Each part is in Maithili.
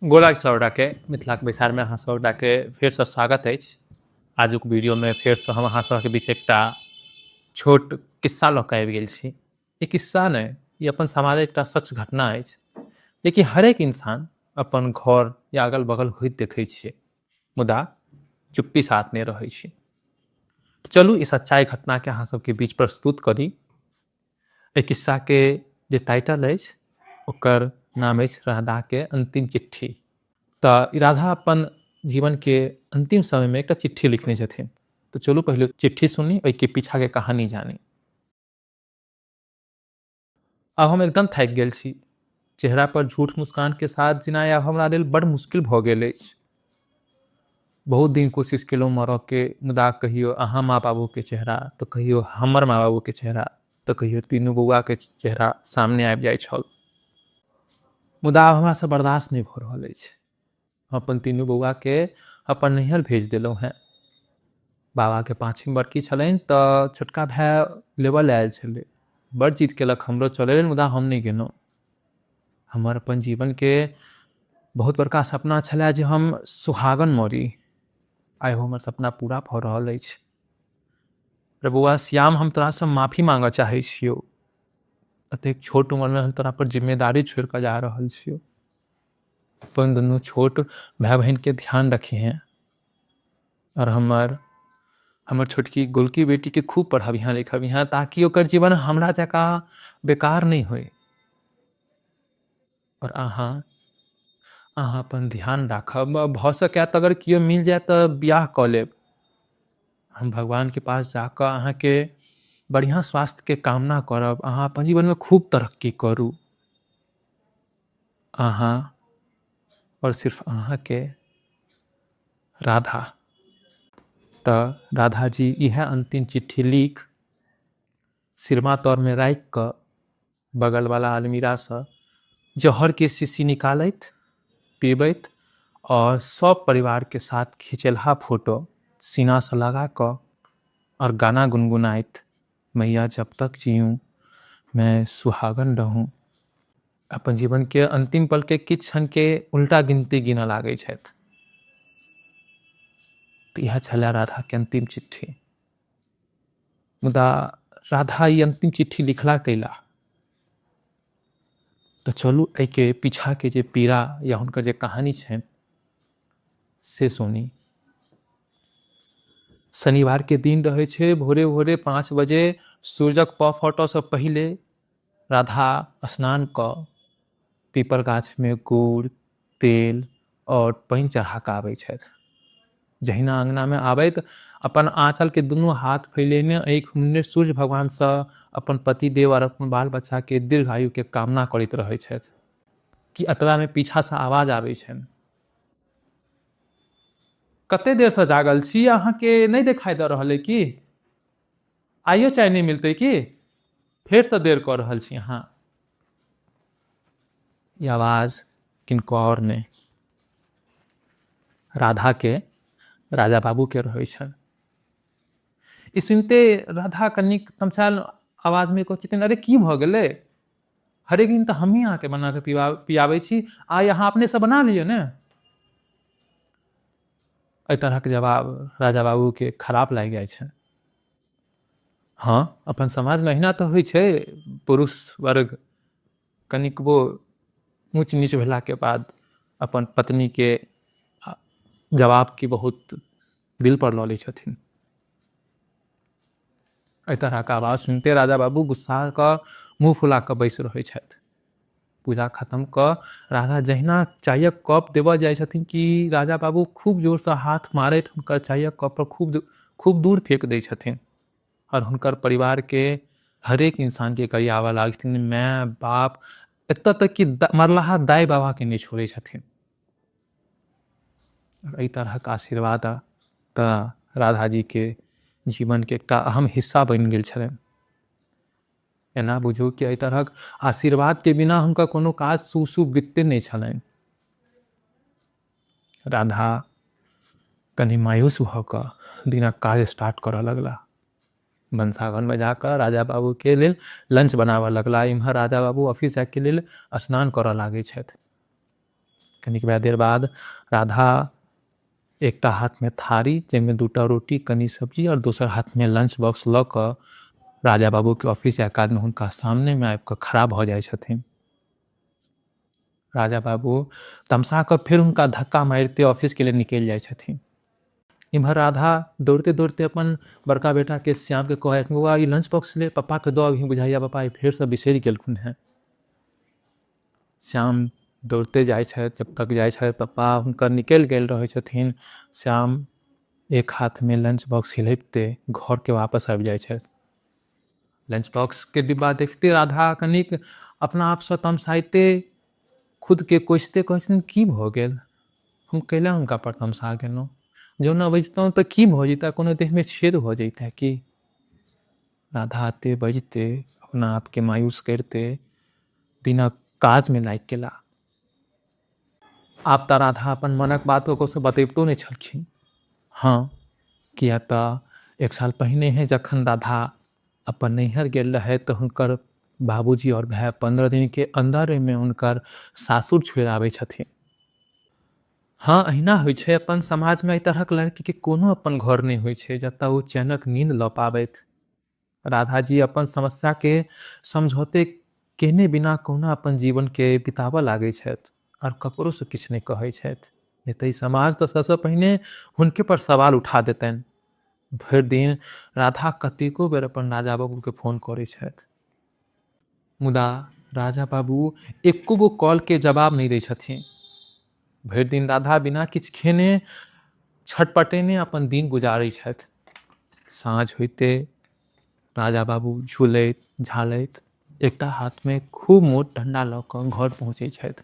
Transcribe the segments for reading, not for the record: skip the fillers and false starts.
गोला सौराके मिथिलाके बैसारमे अहाँ सभगोटाके फेरसँ स्वागत अछि। आजुक वीडियोमे फेरसँ हम अहाँ सबके बीच एकटा छोट किस्सा लऽ कऽ आबि गेल छी। ई किस्सा नहि, ई अपन समाजक एकटा सच घटना अछि, जेकि हरेक इंसान अपन घर या अगल बगल होइत देखै छियै, मुदा चुप्पी साथ नहि रहै छी। तऽ चलू ई सच्चाइ घटनाके अहाँ सबके बीच प्रस्तुत करी। एहि किस्साके जे टाइटल अछि ओकर नाम अछि राधाके अन्तिम चिट्ठी। तऽ राधा अपन जीवनके अन्तिम समयमे एकटा चिट्ठी लिखने छथिन। तऽ चलू पहिले चिट्ठी सुनी, ओहिके पीछाके कहानी जानी। आब हम एकदम थाकि गेल छी। चेहरा पर झूठ मुस्कान के साथ जिनाइ आब हमरा लेल बड़ मुश्किल भऽ गेल अछि। बहुत दिन कोशिश केलहुँ मरऽके, मुदा कहियो अहाँ माँ बाबूके चेहरा तऽ कहियो हमर माँ बाबूके चेहरा तऽ कहियो तीनू बौआके चेहरा सामने आबि जाइ छल। मुदा आब हमरासँ बर्दाश्त नहि भऽ रहल अछि। हम अपन तीनू बौआके अपन नैहर भेज देलहुँ हेँ। बाबाके पाँचम बरखी छलनि तऽ छोटका भाय लेबऽ लए आयल छलै। बड़ जिद केलक हमरो चलै लेल, मुदा हम नहि गेलहुँ। हमर अपन जीवनके बहुत बड़का सपना छलै जे हम सुहागन मरी। आइ हमर सपना पूरा भऽ रहल अछि। रे बौआ श्याम, हम तोरासँ माफी मांगऽ चाहै छियौ। एतेक छोट उमरमे हम तोरा पर जिम्मेदारी छोड़ि कऽ जा रहल छियौ। अपन दुनू छोट भाय बहिनके ध्यान रखिहें आओर हमर हमर छोटकी गोलकी बेटीके खूब पढ़बिहें लिखबिहें, ताकि ओकर जीवन हमरा जकाँ बेकार नहि होइ। आओर अहाँ अहाँ अपन ध्यान राखब। भऽ सकै तऽ अगर केओ मिल जाय तऽ बियाह कऽ लेब। हम भगवानके पास जाकऽ अहाँके बढ़िआँ स्वास्थ्यके कामना करब। अहाँ अपन जीवनमे खूब तरक्की करू। अहाँ आओर सिर्फ अहाँके राधा। तऽ राधा जी इएह अन्तिम चिट्ठी लिख सिरमा तरमे राखि कऽ बगलवला अलमीरासँ जहरके शीशी निकालैत पीबैत आओर सब परिवारके साथ खिंचेलहा फोटो सीनासँ लगा कऽ आओर गाना गुनगुनाइत, मैया जब तक जीऊँ मैं सुहागन रहूँ। अपन जीवनके अन्तिम पलके किछु क्षणके उल्टा गिनती गिनऽ लागै छथि। तऽ इएह छलै राधाके अन्तिम चिट्ठी। मुदा राधा ई अन्तिम चिट्ठी लिखला कैला? तऽ चलू एहिके पीछाके जे पीड़ा या हुनकर जे कहानी छनि से सुनी। शनिवारके दिन रहै छै, भोरे भोरे 5 बजे सूरजक पऽ फटऽसँ पहिले राधा स्नान कऽ पीपर गाछमे गुड़ तेल आओर पानि चढ़ा कऽ आबै छथि। जहिना अङ्गनामे आबैत अपन आँचलके दुनू हाथ फैलेने आँखि मुनने सूर्य भगवानसँ अपन पतिदेव आओर अपन बाल बच्चाके दीर्घ आयुके कामना करैत रहै छथि कि अतबामे पीछासँ आवाज आबै छनि, कते देरसँ जागल छी, अहाँके नहि देखाइ दऽ रहल अइ की? आइयो चाय नहि मिलतै की? फेरसँ देर कऽ रहल छी अहाँ। ई आवाज किनको आओर नहि, राधाके राजा बाबूके रहै छनि। ई सुनिते राधा कनिक तमसायल आवाजमे कहै छथिन, अरे की भऽ गेलै? हरेक दिन तऽ हमही अहाँके बना कऽ पियाबै छी, आइ अहाँ अपनेसँ बना लिअ ने। एहि तरहक जवाब राजा बाबूके खराब लागि जाइ छनि। हँ, अपन समाजमे अहिना तऽ होइ छै, पुरुष वर्ग कनिकबो ऊँच नीच भेलाके बाद अपन पत्नीके जवाबके बहुत दिलपर लऽ लै छथिन। एहि तरहके आवाज सुनिते राजा बाबू गुस्सा कऽ मुँह फुला कऽ बैस रहै छथि। पूजा खत्म कऽ राधा जहिना चायक कप देबऽ जाइ छथिन कि राजा बाबू खूब जोरसँ हाथ मारैत हुनकर चायक कप पर खूब खूब दूर फेक दै छथिन आओर हुनकर परिवारके हरेक इंसानके गरियाबऽ लागै छथिन। माय बाप, एतऽ तक कि मरलाहा दाइ बाबाके नहि छोड़ै छथिन। एहि तरहक आशीर्वाद तऽ राधाजीके जीवनके एकटा अहम हिस्सा बनि गेल छलनि। एना बुझू कि एहि तरहक आशीर्वादके बिना हुनका कोनो काज सुशुभिते नहि छलनि। राधा कनि मायूस भऽ कऽ दिनक काज स्टार्ट करऽ लगला। भनसाघरमे जाकऽ राजा बाबूके लेल लंच बनाबऽ लगला। इम्हर राजा बाबू ऑफिस जाइके लेल स्नान करऽ लागै छथि। कनिकबा देर बाद राधा एकटा हाथमे थारी जाहिमे दूटा रोटी कनि सब्जी आओर दोसर हाथमे लंच बॉक्स लऽ कऽ राजा बाबूके ऑफिस या काजमे हुनका सामनेमे आबि कऽ खड़ा भऽ जाइ छथिन। राजा बाबू तमसा कऽ फेर हुनका धक्का मारिते ऑफिसके लेल निकलि जाइ छथिन। इम्हर राधा दौड़ते दौड़ते अपन बड़का बेटाके श्यामके कहै छथिन, बौआ ई लंच बॉक्स ले पप्पाके दऽ अबही, बुझाइया पप्पा ई फेरसँ बिसरि गेलखुन हेँ। श्याम दौड़ते जाइ छथि, जब तक जाइ छथि पप्पा हुनकर निकलि गेल रहै छथिन। श्याम एक हाथमे लंच बॉक्स हिलैबते घरके वापस आबि जाइ छथि। लंच बॉक्सके डिब्बा देखिते राधा कनिक अपना आपसँ तमसाइते खुदके कोसिते कहै छथिन, की भऽ गेल, हम कैला हुनका पर तमसा गेलहुँ, जँ नहि बजितहुँ तऽ की भऽ जैता, कोनो देहमे छेद भऽ जैता की। राधा एते बजिते अपना आपके मायूस करिते दिनक काजमे लागि गेला। आब तऽ राधा अपन मनक बात ककरोसँ बतैबतो नहि छलखिन। हँ, किया तऽ एक साल पहिने जखन राधा अपन नैहर गेल रहै तऽ हुनकर बाबूजी आओर भाय 15 दिनके अन्दरेमे हुनकर सासुर छोड़ि आबै छथिन। हँ, अहिना होइ छै अपन समाजमे। एहि तरहक लड़कीके कोनो अपन घर नहि होइ छै जतऽ ओ चैनक नींद लऽ पाबैत। राधाजी अपन समस्याके समझौते केने बिना कहुना अपन जीवनके बिताबऽ लागै छथि आओर ककरोसँ किछु नहि कहै छथि, नहि तऽ ई समाज तऽ सबसँ पहिने हुनके पर सवाल उठा देतनि। भरि दिन राधा कतेको बेर अपन राजा बाबूके फोन करै छथि, मुदा राजा बाबू एको गो कॉलके जवाब नहि दै छथिन। भरि दिन राधा बिना किछु खेने छटपटेने अपन दिन गुजारै छथि। साँझ होइते राजा बाबू झुलैत झालैत एकटा हाथमे खूब मोट डंडा लऽ कऽ घर पहुँचै छथि।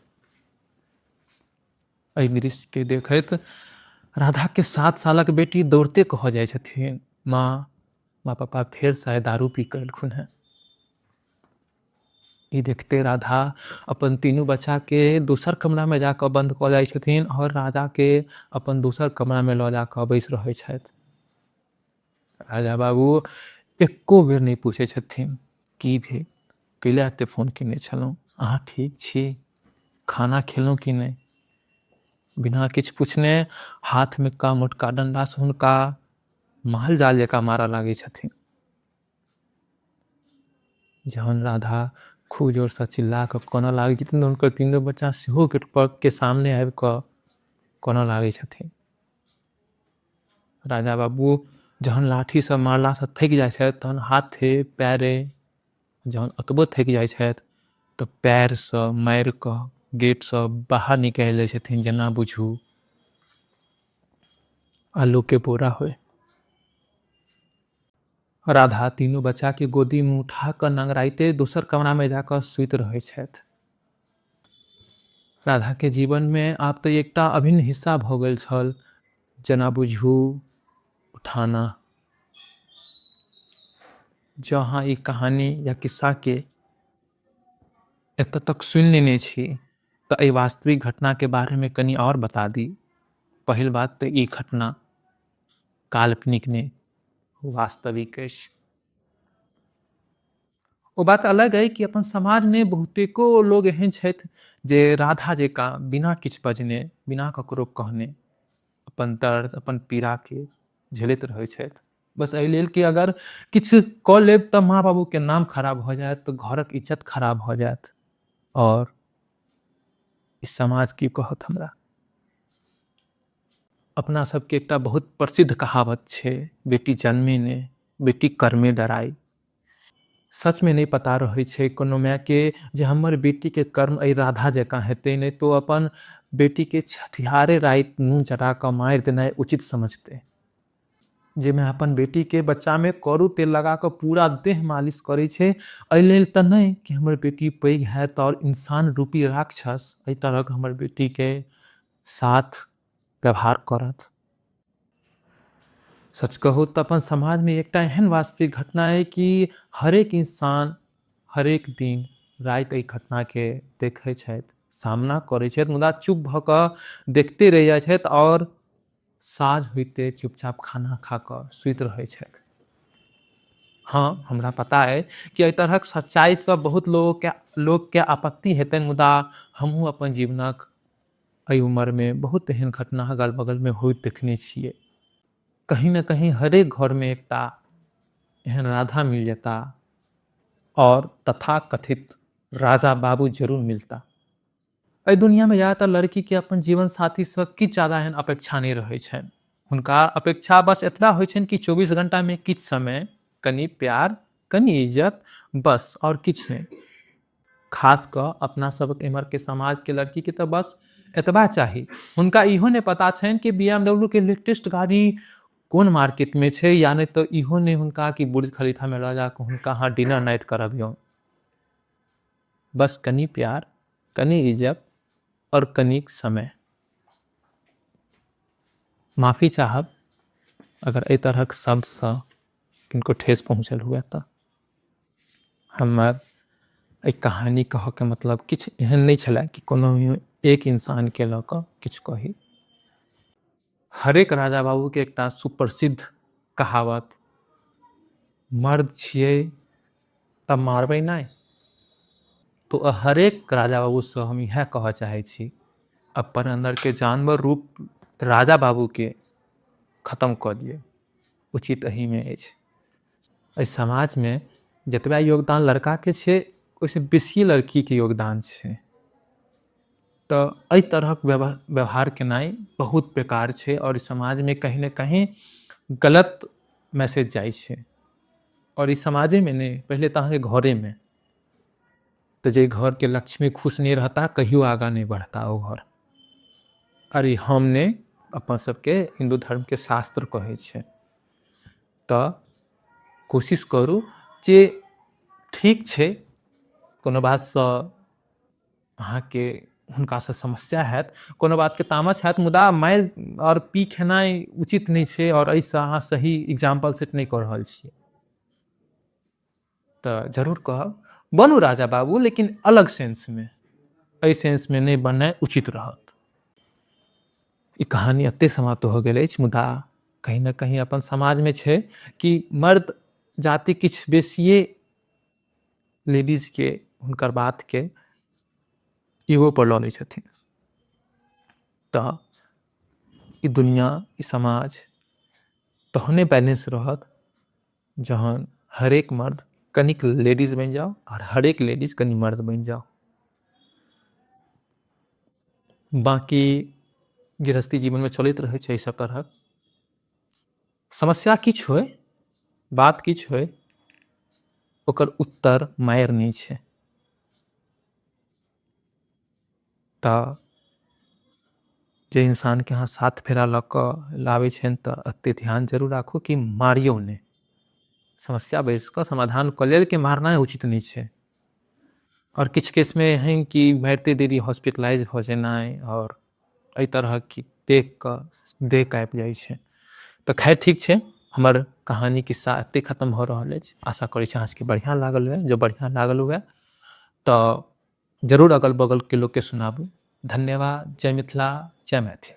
एहि दृश्यके देखैत राधाके 7 सालक बेटी दौड़ते कहऽ जाइ छथिन, माँ, माँ पापा फेरसँ आइ दारू पी कऽ एलखुन हेँ। ई देखते राधा अपन तीनू बच्चाके दोसर कमरामे जाकऽ बन्द कऽ जाइ छथिन आओर राजाके अपन दोसर कमरामे लऽ जाकऽ बैस रहै छथि। राजा बाबू एको बेर नहि पूछै छथिन, की भेल, कैला एते फोन केने छलहुँ, अहाँ ठीक छी, खाना खेलहुँ कि नहि। बिना किछु पूछने हाथमे का मोटका डंडासँ हुनका माल जाल जकाँ मारऽ लागै छथिन। जहन राधा खूब जोरसँ चिल्ला कऽ कानऽ लागै छथिन तऽ हुनकर तीनू बच्चा सेहो गेट पर के सामने आबि कऽ कानऽ लागै छथिन। राजा बाबू जहन लाठीसँ मारलासँ थकि जाइ छथि तहन हाथे पैरे जहन ओतबो थकि जाइ छथि तऽ पैरसँ मारि कऽ गेटसँ बाहर निकालि दै छथिन, जेना बुझू आलूके बोरा होइ। राधा तीनू बच्चाके गोदीमे उठा कऽ नंगराइते दोसर कमरामे जाकऽ सुति रहै छथि। राधाके जीवनमे आब तऽ एकटा अभिन्न हिस्सा भऽ गेल छल, जेना बुझू उठाना। जँ अहाँ ई कहानी या किस्साके एतऽ तक सुनि लेने छी तऽ एहि वास्तविक घटनाके बारेमे कनि आओर बता दी। पहिल बात तऽ ई घटना काल्पनिक नहि, वास्तविक अछि। ओ बात अलग अइ कि अपन समाजमे बहुतेको लोग एहन छथि जे राधा जकाँ बिना किछु बजने, बिना ककरो कहने अपन दर्द अपन पीड़ाके झेलैत रहै छथि, बस एहि लेल कि अगर किछु कऽ लेब तऽ माँ बाबूके नाम खराब भऽ जायत, तऽ घरक इज्जत खराब भऽ जायत आओर ई समाज की कहत हमरा। अपना सबके एकटा बहुत प्रसिद्ध कहावत छै, बेटी जन्मे ने बेटी कर्मे डराई। सचमे नहि पता रहै छै कोनो मायके जे हमर बेटीके कर्म एहि राधा जकाँ हेतै, नहि तो अपन बेटीके छठिहारे राति नून चटा कऽ मारि देनाइ उचित समझतै। जे माय अपन बेटीके बच्चामे करू तेल लगा कऽ पूरा देह मालिश करै छै, एहि लेल तऽ नहि कि हमर बेटी पैघ हैत आओर इंसान रूपी राक्षस एहि तरहक हमर बेटीके साथ व्यवहार करत। सच कहू तऽ अपन समाजमे एकटा एहन वास्तविक घटना है कि हरेक इंसान हरेक दिन राति एहि घटनाके देखै छथि, सामना करै छथि, मुदा चुप भऽ कऽ देखते रहि जाइ छथि आओर साँझ होइते चुपचाप खाना खा कऽ सुति रहै छथि। हँ, हमरा पता अइ कि एहि तरहक सच्चाइसँ बहुत लोकके आपत्ति हेतनि, मुदा हमहूँ अपन जीवनक एहि उमरमे बहुत एहन घटना अगल बगलमे होइत देखने छियै। कहीं ने कहीं हरेक घरमे एकटा एहन राधा मिल जेता आओर तथाकथित राजा बाबू जरूर मिलता। एहि दुनियामे ज्यादातर लड़कीके अपन जीवन साथीसँ किछु ज्यादा एहन अपेक्षा नहि रहै छनि। हुनका अपेक्षा बस एतबा होइ छनि कि 24 घंटामे किछु समय कनि प्यार, कनि इज्जत, बस आओर किछु नहि। खास कऽ अपना सबके एम्हरके समाजके लड़कीके तऽ बस एतबा चाही। हुनका इहो नहि पता छनि कि BMW के लेटेस्ट गाड़ी कोन मार्केटमे छै, या नहि तऽ इहो नहि हुनका कि बुर्ज खलीफामे लऽ जाकऽ हुनका अहाँ डिनर नाइट करबियौ। बस कनि प्यार, कनि इज्जत आओर कनिक समय। माफी चाहब अगर एहि तरहक शब्दसँ किनको ठेस पहुँचल हुए तऽ। हमर एहि कहानी कहऽके मतलब किछु एहन नहि छलै कि कोनो एक इंसानके लऽ कऽ किछु कही। हरेक राजा बाबूके एकटा सुप्रसिद्ध कहावत, मर्द छियै तऽ मारबै नहि। तो हरेक राजा बाबूसँ हम इएह कहऽ चाहै छी, अपन अन्दरके जानवर रूप राजा बाबूके खत्म कऽ दियौ, उचित एहिमे अछि। एहि समाजमे जतबा योगदान लड़काके छै ओहिसँ बेसी लड़कीके योगदान छै। तऽ एहि तरहक व्यवहार केनाइ बहुत बेकार छै आओर समाजमे कहीं ने कहीं गलत मैसेज जाइ छै। आओर ई समाजेमे नहि, पहिले तऽ अहाँके घरेमे। तऽ जे घरके लक्ष्मी खुश नहि रहता कहियो आगाँ नहि बढ़ता ओ घर। आओर ई हम नहि, अपन सबके हिन्दू धर्मके शास्त्र कहै छै। तऽ कोशिश करू जे ठीक छै, कोनो बातसँ अहाँके हुनकासँ समस्या हैत, कोनो बातके तामस हैत, मुदा मारि आओर पी खेनाइ उचित नहि छै आओर एहिसँ अहाँ सही एग्जाम्पल सेट नहि कऽ रहल छियै। तऽ जरूर कहब बनू राजा बाबू, लेकिन अलग सेंसमे, एहि सेंसमे नहि बननाइ उचित रहत। ई कहानी एते समाप्त हो गेल अछि, मुदा कहीं ने कहीं अपन समाजमे छै कि मर्द जाति किछु बेसिए लेडीजके हुनकर बातके ईगो पर लऽ लै छथिन। तऽ ई दुनिया, ई समाज तहने बैलेंस रहत जहन हरेक मर्द कनिक लेडीज बनि जाओ और हरेक लेडीज कनि मर्द बनि जाओ। बाकी गृहस्थी जीवनमे चलैत रहै छै एहि सब तरहक समस्या। किछु होइ, बात किछु होइ, ओकर उत्तर मारि नहि छै। तऽ जे इंसानके अहाँ साथ फेरा लऽ कऽ लाबै छनि तऽ एते ध्यान जरूर राखू कि मारियौ नहि। समस्या बैस कऽ समाधान कऽ लेल कि मारनाइ उचित नहि छै। आओर किछु केसमे एहन कि मारिते देरी हॉस्पिटलाइज भऽ जेनाइ आओर एहि तरहक कि देख कऽ देह काँपि जाइ छै। तऽ खैर ठीक छै, हमर कहानी किस्सा एते खत्म भऽ रहल अछि। आशा करै छी अहाँ सबके बढ़िआँ लागल हुए। जँ बढ़िआँ लागल हुए तऽ जरूर अगल बगलके लोकके सुनाबू। धन्यवाद। जय मिथिला, जय मैथिल।